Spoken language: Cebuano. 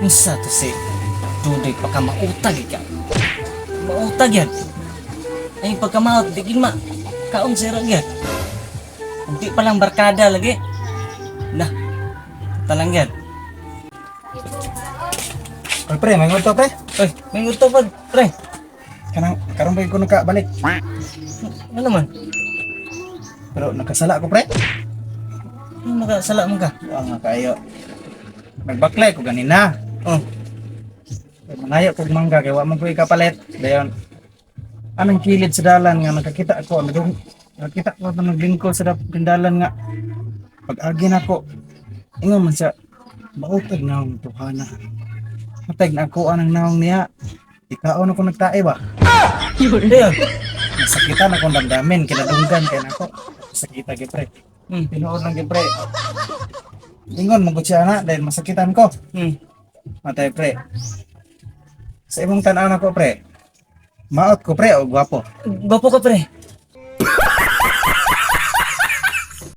Unsa to si Dudoy, pagkamautag ikaw. Mautag yan. Ay pagkamaot, di gid ma. Kaon sira yan. Hindi pa lang barkada lagi. Nah, talang yan. Oy pre, may ngunto pre. Oy, may nguto pa, pre. Kanang karon pa ko nakabalik. Ano naman? Pero nakasala ko, pre. Ano makasala mo ka? Wa nga kayo. Nagbaklay ko ganina. Oh, Kay Manayo kog mangga kay wa man ko ikapalit. Dayon. Anong kilid sa dalan nga nakakita ako nagong nakita ko itong naglingko sa dalan nga pag agi nako ingon man siya mautag na ang tuhana. Matag na ako anang naong niya. Ikaon ako nagtae ba? Dayon. Nasakitan akong damdamin, kinadunggan kay nako. Sakita gyud, pre. Tinuod lang gyud, pre. Ingon mo siya na dahil masakitan ko. Matay, pre. Sa imong tan-aw nako, pre. Maot ko, pre, o gwapo? Gwapo ka, pre.